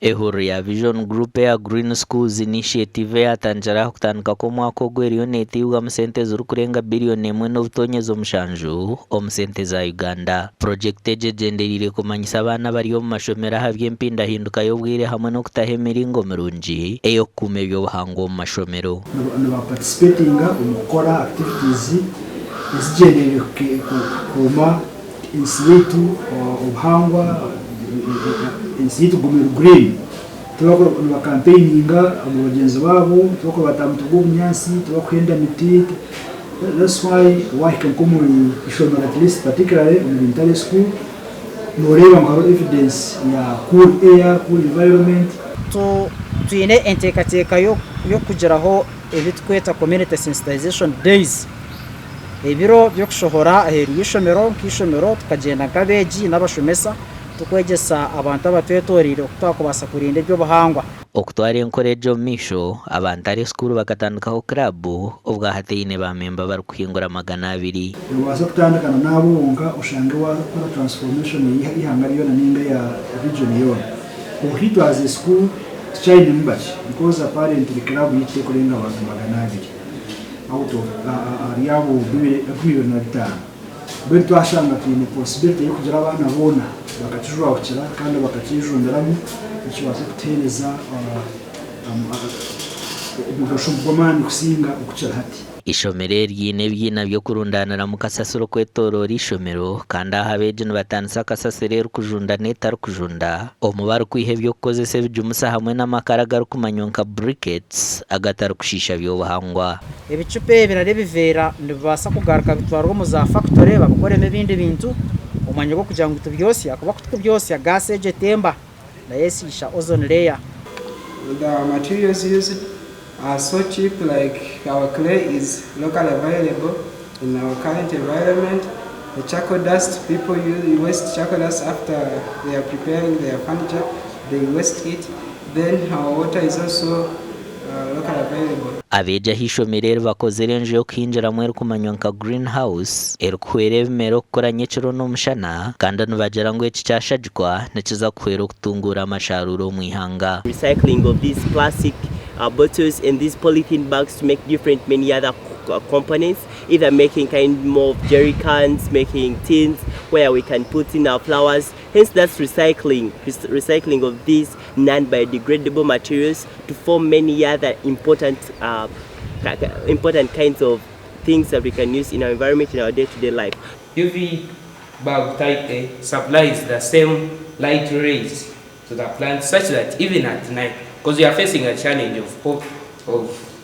Ehururu ya Vision Group eya Green Schools Initiative eyatandikire aha kutandika kw'omwaka ogu eriyo neteibwamu sente ezirikurenga biriyoni emwe n'obutonyezi omushanju omu sente za Uganda. Purogyekiti egi egyendereire kumanyisa abaana abari omu mashomero aha by'empindahinduka y'obwire hamwe n'okutaho emiringo mirungi ey'okukuuma eby'obuhangwa omu mashomero. Nibaparticipatinga omu kukora activities ezigyendereire kukuuma ensi yaitu, obuhangwa, ensi yaitu kuguma eri green. Nibacampaigninga omu bagyenzi baabo, tibarikubaata aha mutwe gw'obunyaatsi, tibarikuhenda miti. That's why waahika nk'omu ishomero at least particularly omuri Ntare school, nooreeba ngu hariho evidence ya cool air, cool environment. Twine enteekateeka y'okugiraho ebi turikweta community sensitization days, ebiro by'okushohora aheeru y'eishomero nk'eishomero tukagyenda nk'abeegi n'abashomesa turikwegyesa abantu abatwetoreire oku twakubaasa kurinda eby'obuhangwa. Okutwara enkora egi omu maisho, aba Ntare School bakatandikaho kiraabu obwahati eine ba memba barikuhingura 200. Nobaasa kutandika na n'abo bonka oshange wakora transformation ey'eihanga ryona ninga eya region yoona. Kwonka itwe as a school tukyainemu bakye because apparently club yaitu tekurenga abantu 200 out of ahari abo 2500. Mbwenu twashanga twine possibility y'okugira abaana boona bakakijwahukira kandi bakakyejundiramu nikibaasa kutuheereza omugasho gw'amaani kusinga okukira hati. Eishomero eri ryine ebiina by'okurundaaniramu kasasiro kwetooroora eishomero kandi aha abeegi nibatandisa kasasiro erikujunda n'etarikujunda omu barikwiha eby'okukozesa ebijumusa hamwe n'amakara agarikumanywa nka briquettes agatarikushiisha by'obuhangwa. Ebicupa ebi nari ebiveera nibibaasa kugaruka bitwarwe omu za fakitore babikoremu ebindi bintu omu mwanya gw'okugira ngu tubyosye ahakuba ku turikubyosya gaasi egyo etemba nayo esiisha ozone layer. The materials used are so cheap like our clay is locally available in our current environment, the charcoal dust people use waste charcoal dust after they are preparing their furniture they waste it, then our water is also locally available. Abeegi aha ishomero eri bakozire enju y'okuhingiramu erikumanywa nka Green House erikuhwera ebimera okukura nyekiro n'omushana kandi nibagira ngu eki kyashagikwa nikiza kuhwera okutunguura amasharuura omu ihanga. Recycling of these plastic bottles and these polythene bags to make different many other components either making kind more of jerry cans, making tins where we can put in our flowers hence that's recycling, recycling of these non-biodegradable materials to form many other important, uh, important kinds of things that we can use in our environment in our day-to-day life. UV bulb type A supplies the same light rays to the plant such that even at night, because we are facing a challenge of, of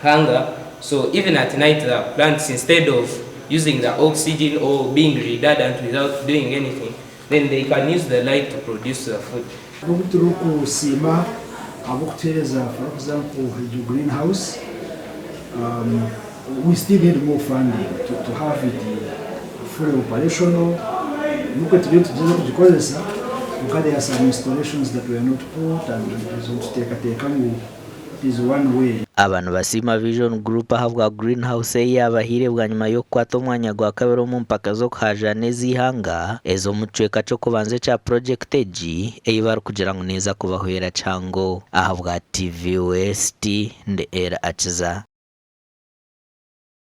hunger, so even at night the plants, instead of using the oxygen or being redundant without doing anything, then they can use the light to produce the food. Obu turikusiima ahabw'okutuheereza for example egyo green house, um, we still need more funding to, to have it fully operational. Nikwe turiyo tugyezaho kugikozesa kwonka there are some installations that were not put and nituteekateeka ngu it is one way. Aba nibasiima Vision Group ahabwa Green House ei yaabahaire bwanyima y'okukwata omwanya gwa kabiri omu mpaka z'okuhaajaana ez'eihanga ez'omu kicweka ky'okubanza ekya purogyekiti egi ei barikugira ngu neeza kubahwera kihango. Ahabwa TV West, ndi Elly Akiza.